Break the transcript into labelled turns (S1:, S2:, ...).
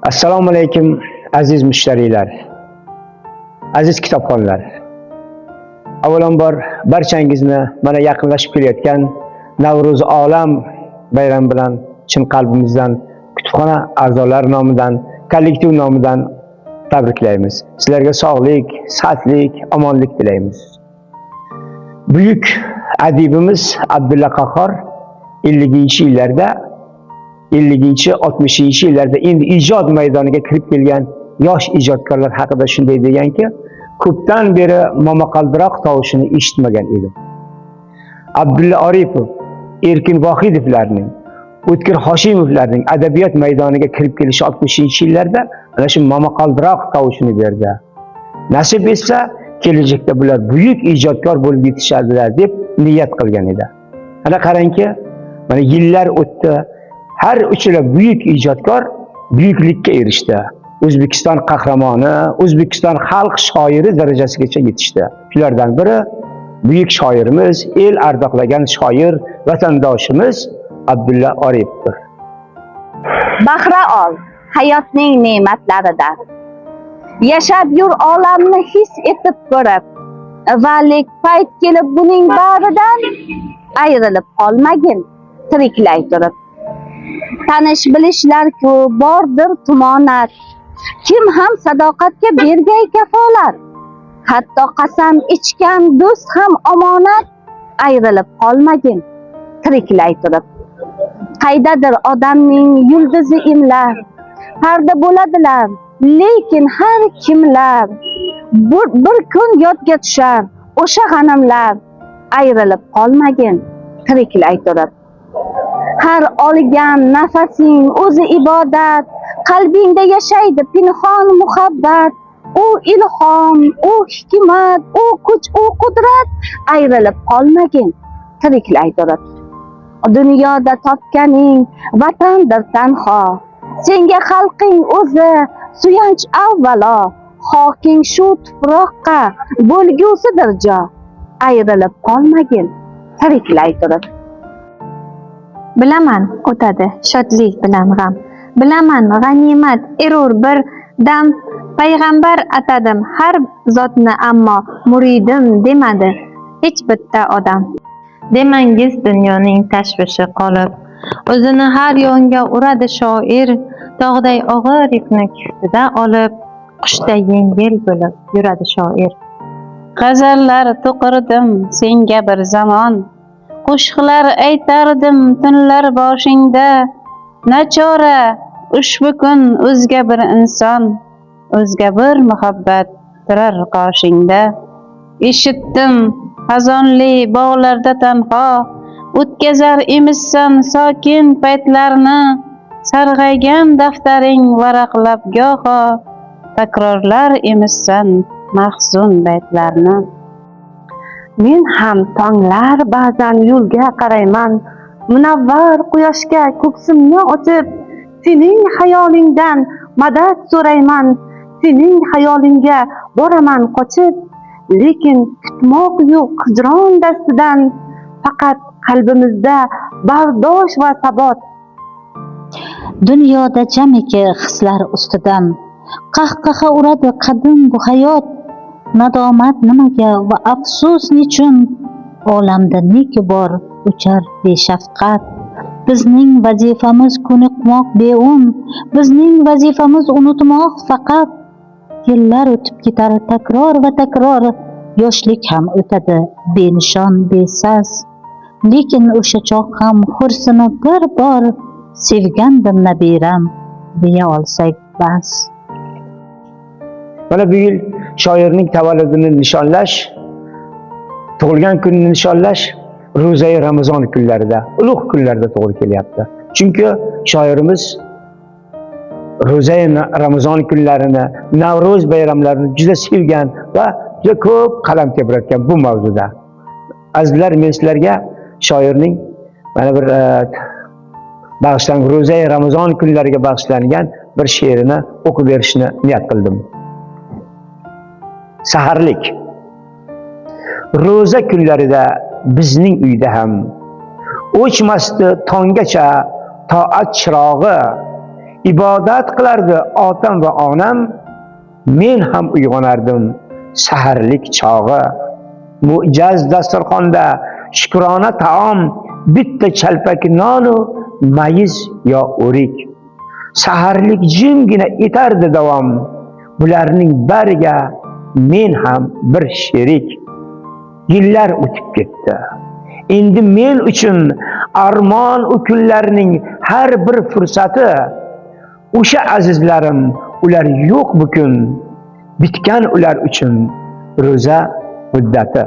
S1: Assalomu alaykum, aziz mushtariylar, aziz kitobxonlar. Avvalambor barchangizni mana yaqinlashib kelayotgan Navro'z olam bayrami bilan chin qalbimizdan kutubxona a'zolari nomidan, kollektiv nomidan tabriklaymiz. Sizlarga sog'lik, sihatlik, omonlik tilaymiz. Buyuk adibimiz Abdulla Qahhor 50-yillarda, 50, 60 yillarda endi ijod maydoniga kirib kelgan yosh ijodkorlar haqida shunday deganki, ko'pdan beri momaqaldiroq tovushini eshitmagan edim. Abdulla Oripov, Erkin Vohidovlarning, O'tkir Hoshimovlarning adabiyot maydoniga kirib kelishi 60 yillarda ana shu momaqaldiroq tovushini berdi. Nasib etsa, kelajakda bular buyuk ijodkor bo'lib yetishadilar, deb niyat qilgan edi. Ana qarangki, mana yillar o'tdi. Har uchala buyuk ijodkor buyuklikka erishdi. O'zbekiston qahramoni, O'zbekiston xalq shoiri darajasigacha yetishdi. Shulardan biri buyuk shoirimiz, el ardoqlagan shoir, vatandoshimiz Abdulla Oripovdir.
S2: Bahra ol hayotning ne'matlaridan. Yashab yur olamni his etib ko'rib. Va lek payt kelib buning baridan ayrilib qolmagin tiriklay turib. Tanish bilishlar ko'p bordir tumonat. Kim ham sadoqatga bergay kafolat. Hatto qasam ichgan do'st ham omonat, ayrilib qolmagin tiriklay turib. Qaydadir odamning yulduzi imlar, parda bo'ladilar, lekin har kimlar bir kun yodga tushar o'sha g'animlar, ayrilib qolmagin tiriklay turib. Har olgan nafasing o'zi ibodat, qalbingda yashaydi pinhon muhabbat, u ilhom, u hikmat, u kuch, u qudrat, ayrilib qolmagin tiriklay turib. Dunyoda topganing vatandir tanho, senga xalqing o'zi suyanch avvalo, xoking shu tuproqqa bo'lgusidir jo, ayrilib qolmagin tiriklay turib.
S3: Bilaman, o'tadi shodlik bilan g'am. Bilaman, g'animat erur bir dam. Payg'ambar atadim har zotni, ammo muridim demadi hech bitta odam.
S4: Demangiz dunyoning tashvishi qolib, o'zini har yonga uradi shoir, tog'day og'ir yukni kiftida olib, qushday yengil bo'lib yuradi shoir.
S5: G'azallar to'qirdim senga bir zamon, qo'shiqlar aytardim tunlar boshingda. Nachora, ushbu kun o'zga bir inson, o'zga bir muhabbat turar qoshingda. Eshitdim, xazonli bog'larda tanho o'tkazar emishsan sokin paytlarni. Sarg'aygan daftaring varaqlab goho, takrorlar emishsan mahzun baytlarni.
S6: Men ham tonglar ba'zan yo'lga qarayman, munavvar quyoshga ko'ksimni ochib, sening xayolingdan madad so'rayman, sening xayolingga boraman qochib, lekin kutmoq yo'q hijron dastidan, faqat qalbimizda bardosh va sabot.
S7: Dunyoda jamiki hislar ustidan qahqaha uradi qadim bu hayot. Nadomat nimaga va afsus nechun? Olamda neki bor o'char beshafqat. Bizning vazifamiz ko'nikmoq beun, bizning vazifamiz unutmoq faqat. Yillar o'tib ketar takror va takror, yoshlik ham o'tadi benishon, besas, lekin o'sha chog' ham xo'rsinib bir bor "Sevgandim nabiram" deya olsak bas.
S1: Mana bu yil shoirning tavalludini nishonlash, tug'ilgan kunini nishonlash ro'zai Ramazon kunlarida, ulug' kunlarda to'g'ri kelyapti. Chunki shoirimiz ro'zai Ramazon kunlarini, Navro'z bayramlarini juda sevgan va juda ko'p qalam tebratgan bu mavzuda. Azizlar, men sizlarga shoirning mana bir bag'ishlangan, ro'zai Ramazon kunlariga bag'ishlangan bir she'rini o'qib berishni niyat qildim. Saharlik. Ro'za kunlarida bizning uyda ham o'chmasdi tonggacha toat chirog'i. Ibodat qilardi otam va onam, men ham uyg'onardim saharlik chog'i. Mo'jaz dasturxonda shukrona taom, bitta chalpak nonu mayiz yo o'rik. Saharlik jimgina etardi davom. Bularning bariga men ham bir sherik. Yillar o'tib ketdi. Endi men uchun armon u kunlarning har bir fursati. O'sha azizlarim, ular yo'q bu kun. Bitgan ular uchun ro'za muddati.